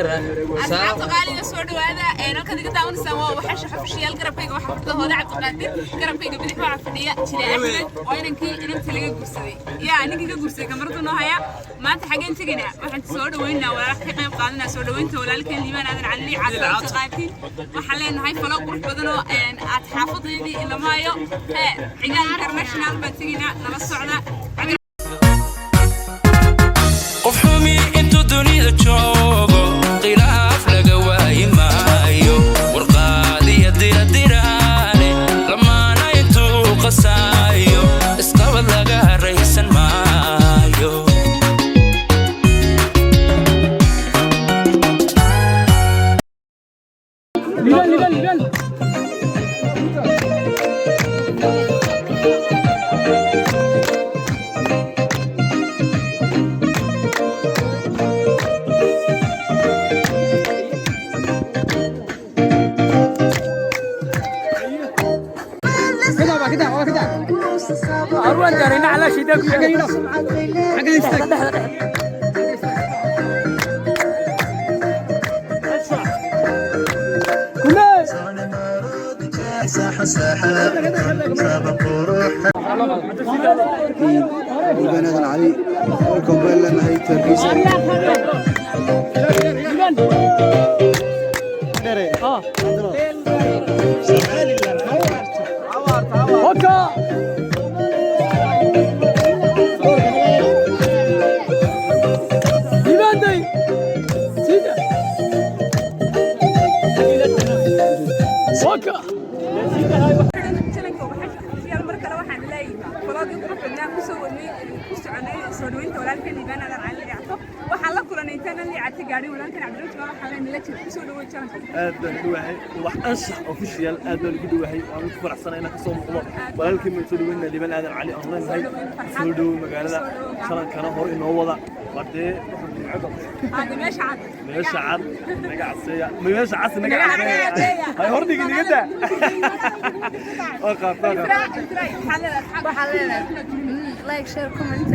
Asxaabta qaaliga, soo dhawaada. Halkaad iga daawanaysaan waa Waxasha Official. Garabkayga waxaa fadhida Hooda Cabdiqaadir, garabkayga bidix waxaa fadhiya Jile Axmed. Waa inankii inanta laga guursaday, yaa ninkii ka guursaday kamaradu noo haya. Maanta xageen tegaynaa? Waxaan soo dhaweynaa walaal ka qayb qaadanaa soo dhaweynta walaalkeen Liibaan Aadan Cali Cabdiqaadir. Waxaan leenahay falo qurux badan oo aad xaafadeedii ilamaayo hee Cigaal International baan tegaynaa. Nala socda. Qof xumi intuu dunida joogo khilaaf laga waayi maayo. Warqaadiya diradiraale lamaana intuu qasaayo isqabad laga haraysan maayo. Liibaan, Liibaan, Liibaan. كده بقى، كده هو كده. أروان دارينا على شيء ده. حاجة يستك. Liibaan Aadan Cali, welcome baan leenahay Hargeysa. Liibaan. اه هوكا. Liibaan day. سيدة. هوكا. Channelka Waxasha Official, mar kale waxaan leeyahay vlogii qurux badnaa kusoo wadnay, ku soconay soo dhaweynta walaalkeen Liibaan Aadan Cali Liicaato. Waxaan la kulanay intaanan Liicaato gaadhin walaalkeen Cabdilla Jamaal. Waxaan leenahay la jir, kusoo dhawow channelka. Aad baan u dhawahay Wax Anshax Official. Aad baan ugu dhawahay, waan ku faraxsanahay inaan kasoo muuqdo. Walaalkii baan soo dhaweynaa, Liibaan Aadan Cali, aan leenahay soo dhowow magaalada. Channelkana hore inoo wada wadee waxaan nimcada. Hada meesha cad. Meesha cad naga caseeya, meesha cas naga caseeya. Hay hordhigi nigada oo qaataan. Waxaa leedahay like, share, comment.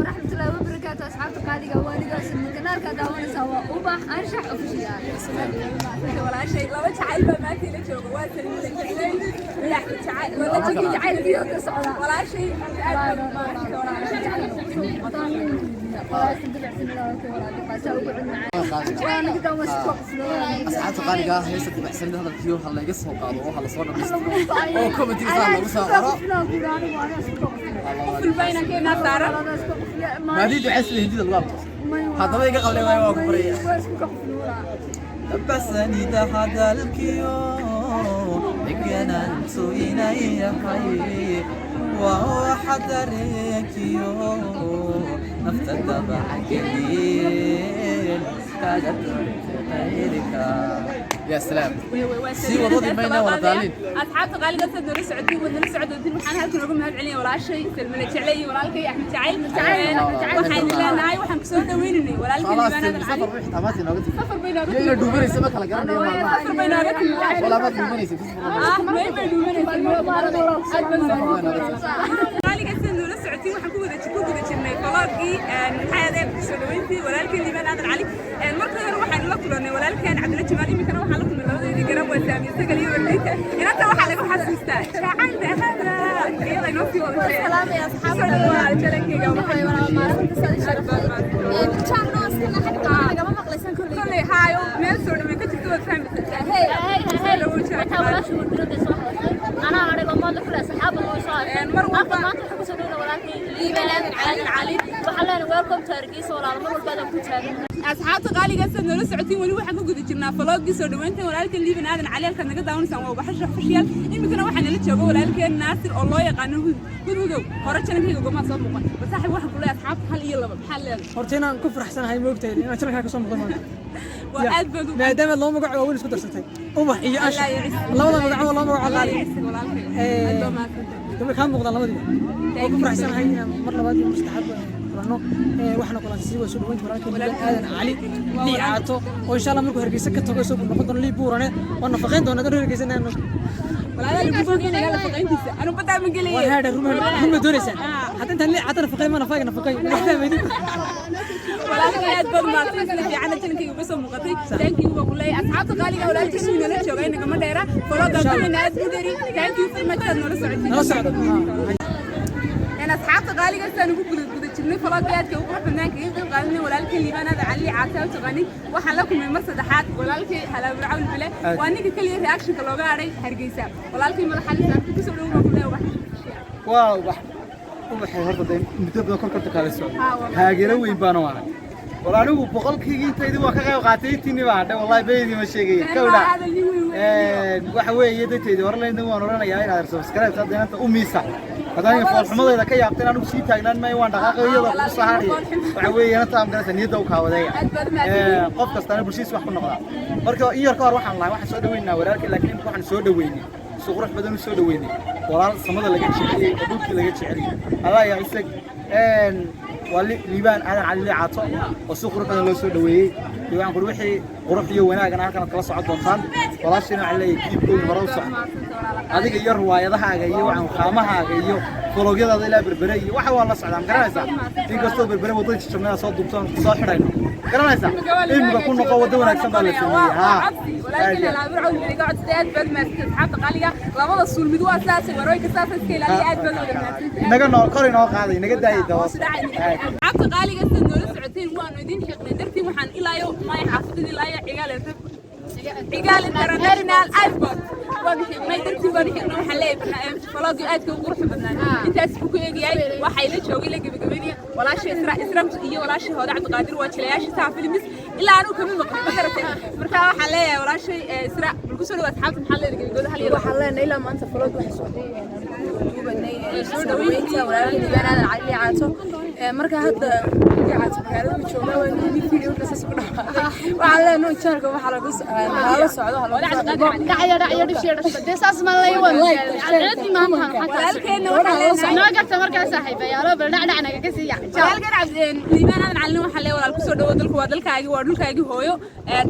Waraxmatullaahi wabarakaatu. Asxaabta qaaliga, waanigaas kanaalka daawanaysaa waa Ubax Anshax Official. Walaashay laba jacayl baa maanta ila jooga, waa Salmina Jeclay iyo Axmed Jacayl. Waa la jooga. Jacaylkiyo ka socda. Walaashay aad baan u maashay. Asxaabta qaaliga ah, heesta dibacsanida hadalkiyo ha layga soo qaado oo ha lasoo dhamaysto oo commentiga saa loogu soo qoro. Quful inaan saaran. Maadiid waxay sida hindida lagu abto haddaba iga qablee waayo, waa ku baraya. Dabacsanida hadalkiyo deganantu inay yahay waa waxa dareenkiyo nafta dabacageliyeen kaga qayrika. Ya salaam, sii wadadi mayna wada daalin. Asxaabta qaaliga, sad nala socotiin, wad nala socotiin. Waxaan halkan uga mahad celinaya walaashay Salmina Jeclay iyo walaalkay Axmed Jacayl. Waxaan leenahay waxaan kusoo dhaweynaynay walaalkay خلاص. Liibaan Aadan Cali. Safar wixii tamaati nooga timi. Safar bay nooga iyo timi. Dhuumanaysa ma kala garanayo maalmaha. Safar bay nooga timi. Walaa ma dhuumanaysa. Ah, may bay dhuumanaysa. Aad baan qaaliga, sida nala socotiin, waxaan ku guda jirnay vlogii, maxay ahayd, soo dhaweyntii walaalkeen Liibaan Aadan Cali. Markii hore waxaan la kulannay walaalkeen Cabdilla Jamaal, iminkana waxaan la kulmay labadeedii garab, waa Saamiye Sagal iyo Wardiita. Inanta waxaa lagu xasuustaa jacayl hada iyada inoo sii wadatay. Soo dhawaada channelkayga. Kolley haayo meel soo dhaweyn ka jirto waad fahmaysaa. Soo dhawow channelka. Mar walba asxaabta qaaliga, sad noola socotiin, weli waxaan ku guda jirnaa vlogii soo dhaweynta walaalka Liiban Aadan Cali. Halkaad naga daawanaysaan waa Ubaxasha Official. Iminkana waxaa nala jooga walaalkeen Naasir oo loo yaqaano Hud Hudhudow. Hore channelkayga gomaa soo muuqan bal saaxiib, waxaan ku leeyahay asxaabta hal iyo laba, maxaa leedahay? Horta inaan ku faraxsanahay, moogtahay, inaan channelkaa ka soo muuqdo maanta. Waa aad baad u maadaama laba magac waaweyn isku darsatay, Ubax iyo Anshax, labada magac waa laba magac qaali. Aad baa mahadsantahay. Way kaa muuqdaan labadiiba. Waan ku faraxsanahay inaan mar labaad iyo mar saddexaad kulanno. Waxaana kulansiisay waa soo dhaweynta walaalkeen Liibaan Aadan Cali Liicaato, oo insha Allah markuu Hargeysa ka tago isagoo noqon doono Lii Buurane, waan nafaqayn doonaa dad Hargeysa. Walaalaa lagu fogeynaya nafaqayntiisa. Anu badaa ma gelaya. War haadha, run run ma doonaysaan? Hadda intaan le cadda nafaqay ma nafaqay nafaqay wax fahmaynin. Walaalkay, aad baad mahadsan sida fiican channelkayga uga soo muuqatay. Thank you baan ku leeyahay. Asxaabta qaaliga, walaalkiisu inala joogay, nagama dheera. Vlogga kulina aad buu dheeri. Thank you very much aad noola socotay. Nala socdo. Een asxaabta qaaliga, sidaan ugu guda jirnay vlogga aadka ugu qurux badnaan kaga qayb qaadanay walaalkay Liibaan Aadan Cali Caata u taqaanay, waxaan la kulmay mar saddexaad walaalkay Halaabul Cawl Bile. Waa ninka kaliya reactionka looga hadhay Hargeysa. Walaalkay madaxa lisaanka kusoo dhow baan ku leeyahay wax. Waa wax ubaxay horta dee muddo badan kor korta kaala socday, taageero weyn baana waanay. Wal anigu boqolkiiga intaydii waa ka qayb qaatay, intiinii baa hadhay. Wallahi beydii ma sheegaya kawdha. Waxa weeye dadteydii hore leyndan waan oranayaa inaad subscribe hadda inanta u miisa. Haddaan foolxumadayda ka yaabteen, anigu sii taagnaan maayo, waan dhaqaaqay iyadoo kugu soo hadhaya. Waxa weeye inanta am garanaysa niyadda u kaawadeeya. Qof kastana bulshiis wax ku noqdaa. Marka in yar ka hor waxaan lahay waxaan soo dhaweynaa walaalkii, laakiin imika waxaan soo dhaweynay si qurux badan u soo dhaweynay walaal samada laga jeceliyey oo dhulkii laga jeceliyey. Allah ya isag, waa Liibaan Aadan Cali Liicaato oo si qurux badan loo soo dhaweeyey. Liibaan qur wixii qurux iyo wanaagana halkan aad kala socon doontaan. Walaashiina waxaa leeyahay keep going, hore u soco adiga iyo ruwaayadahaaga iyo waxaan qaamahaaga iyo vlogyadaada ilaa Berbere iyo waxa waa la socdaa, ma garanaysaa? Inkastoo Berbere waddada jajabnada soo duubtaan soo xidhayno, garanaysaa, imika ku noqo waddo wanaagsan baa la sameeyey. Haa. Walaalkii Halaabul Cawl Bile iga codsaday. Aad baad mahadsan, asxaabta qaaliga. Labada suul mid waa saas, warooyinka saas, iska ilaaliya. Aad baad wada mahadsantahay. Naga noo kor inoo qaaday, naga daayay dawas. Asxaabta qaaliga, sida noola socoteen waanu idin xiqnay dartiin. Waxaan ilaayo maay xaafadadii ilaayo Cigaal Cigaal International Airport waanu xiqnay dartiin, waanu xiqnay. Waxaan leeyahay vlogga aadka u quruxda badnaa intaas buu ku eegyahay. Waxay la joogay la gebagabeynaya walaasha Isra Isra iyo walaasha Hooda Cabdiqaadir, waa jilayaasha Saha Films. Ilaa anuu kama maqlin, ma garatay? Marka waxaan leeyahay walaashay Isra, bal ku soo dhawaad asxaabta. Maxaa leedahay gebagabada hal yar? Waxaan leenahay ilaa maanta vlog waxa socday duubanay soo dhaweynta walaalka Liibaan Aadan Cali Caato. Marka hadda Caato magaalada ma jooga, waa inuu video saas ku dhamaaday. Waxaan leenahay channelka waxa lagu hala socdo, hala Dhacyo dhacyo dhishyo dhashba dee saas ma lay waan cadceedii maanta. Walaalkeena waxaan leenahay noo garta markaa saaxiibayaalo, bal dhacdhac nagaga siiya. Walaalkeen Cabdi Liibaan Aadan Calina waxaan leeyahay, walaal, kusoo dhawo dalku, waa dalkaagi, waa dhulkaagi hooyo.